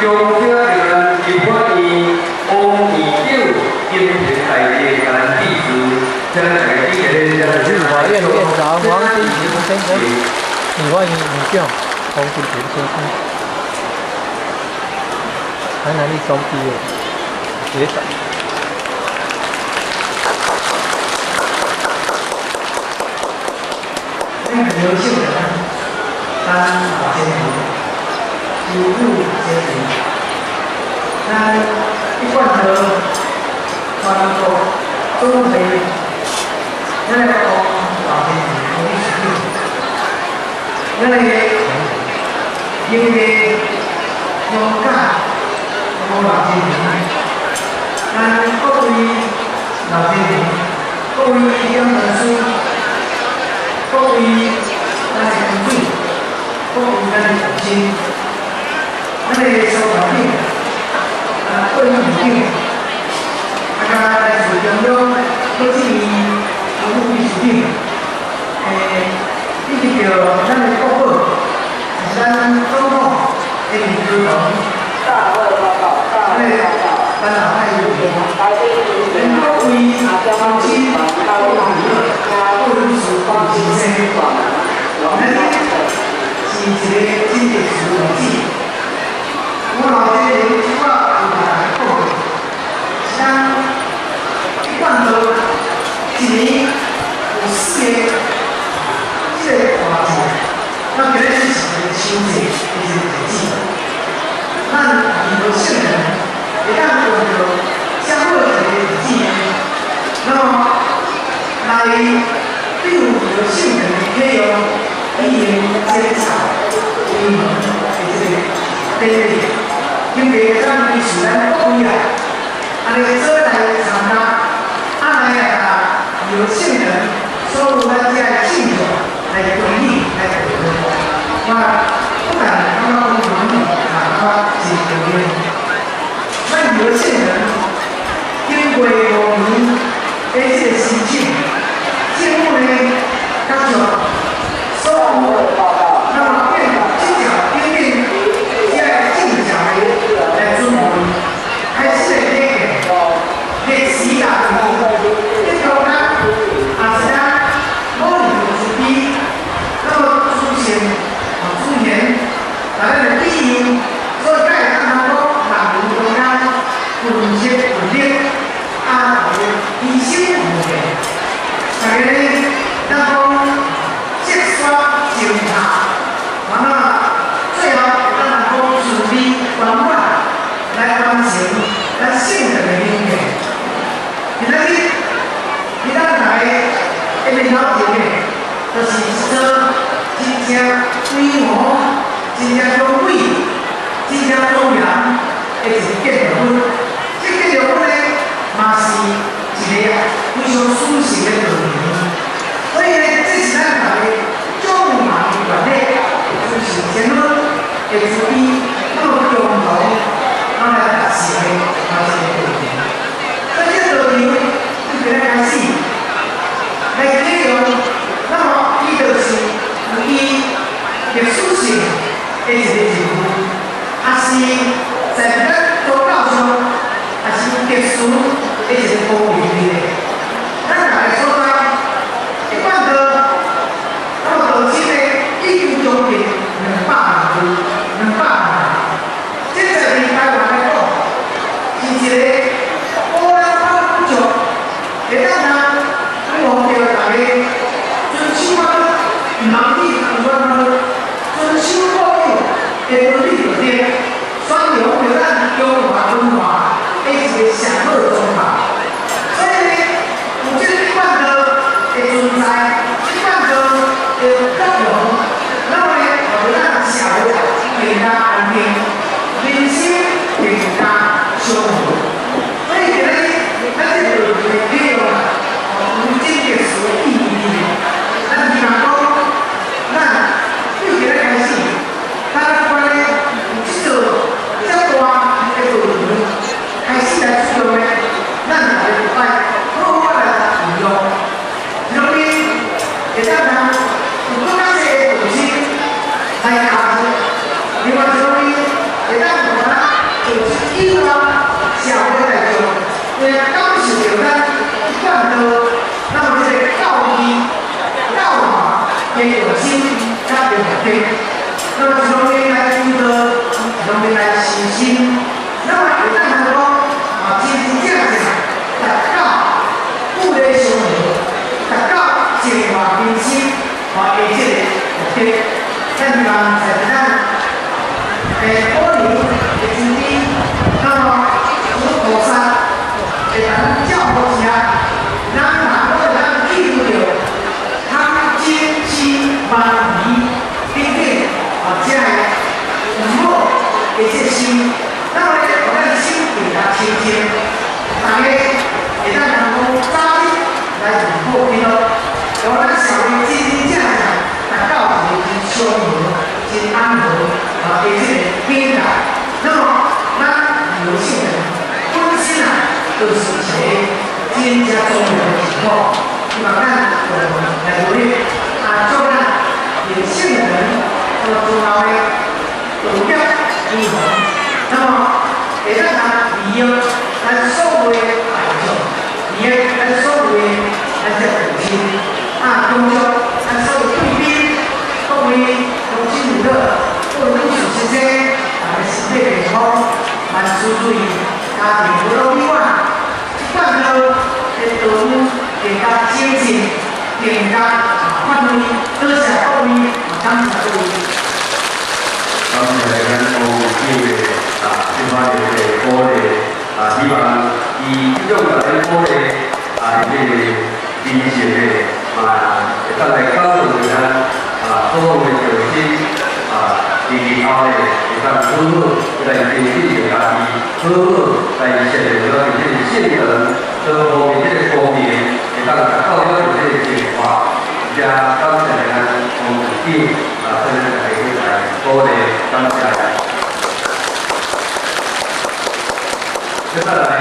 恭請咱立法院王院長金平大姐咱致辭，請咱大家記得立法院院長王金平先生，立法院院長王金平先生，台南一中畢業學長。咱劉秀人，咱老先生，有母先生，咱一貫的全國總會，咱來講老先生理事長，咱的英的勇敢，王老先生，咱各位老先生，各位講師。各位咱的團隊，各位咱的同心，咱的所團長，各位院長，啊，來自中央各級副秘書長，以及著咱的國寶，是咱總統的李克強，咱的咱老太爺，各位同心，各位各位女士、各位先生，咱是一個真特殊的日子。我老這個我有大家講，是咱一貫道一年有四個這個大節，那今日是一個秋節的一個日子。咱義和聖人會當用著這好一個日子，那麼來對義和聖人的啟用，已經檢查開門的這個典禮，因為咱維持咱國會啊，按呢做來參加，啊來啊，義和聖人所有咱這個信眾來恭喜來祝賀，我不但感覺講滿意，啊，感覺真高興。咱義和聖人經過5年的這個申請，政府呢，甲將所有那麼變這條頂頂這個政策來準備，開始來體驗歷史大年，得到咱也是咱某一個慈悲，那麼祖先啊祖先，來咱的庇佑，所以才會當講人倫中間群策群力，啊，齊心合力，大家呢，咱講積沙成塔，完了最後咱來講順利圓滿來完成咱聖人的願望。今仔日，今咱來的面頭前的，就是一座真正規模、真正雄偉、真正莊嚴的一個建築物。這建築物呢，嘛是一個非常殊勝的道場。所以呢，這是咱大家眾望願力、諸聖仙女的慈悲，那麼共同咱來達成的嘛一個道場。所以這個道場，從今日開始來啟用，那麼伊就是有伊歷史性的一個任務，也是在咱宗教上，也是特殊的一個光榮的。咱大家所在，一般的，那麼道親呢，已經將近200萬歲，200萬。這在台灣來講，是一個古老古舊，會當通望著大家遵守法律，毋通去違反法律，遵守國有的倫理道德，宣揚著咱中華文化的一個上好狀態。所以呢，有這個一貫道的存在，一貫道的作用，那麼呢，予咱社會更加安定，民心更加祥和。所以今日咱這個的內容啊，有真特殊的意義。咱希望講，咱對今日開始，咱關呢有這座這大的道場開始來使用呢，以外社會大眾會感受著咱一貫道，那麼這個教義、教化的用心佮目的。那麼一方面來求道，一方面來修心。那麼會當講啊，真真正正達到富麗祥和，達到淨化民心，啊，的這個目的。咱希望在咱保留的慈悲，那麼佛菩薩的咱教導下，咱若會當記住著貪嗔痴慢疑等等啊，這个毋好的這心，那麼咧，予咱心更加清淨，大家會當能夠早日來入好基督，予咱社會真真正正達到一個真祥和、真安和啊的這個境界。那麼，咱劉姓人本身啊，就是一個真正重要的情況。希望咱共同來努力，啊，祝咱劉姓人那麼重要的道業預防，那麼會當通利用咱所有的大眾，利用咱所有的咱這父親，啊，恭祝咱所有貴賓、各位鄉親父老、各位女士先生，大家身體健康，萬事如意，家庭和樂美滿，這款道的道路更加精進，更加發揮。多謝各位，感謝各位。感謝咱黃會長的啊，這款的這個鼓勵啊，希望伊這種共咱鼓勵啊，這個精神的嘛，會當來感動著咱啊，所有的眾生啊，伫日後咧會當好好來珍惜著家己，好好來善用了這個性能，多方面這個光明，會當達到了這個淨化。遮感謝咱黃會長啊，咱大家來鼓勵，感謝。接下來，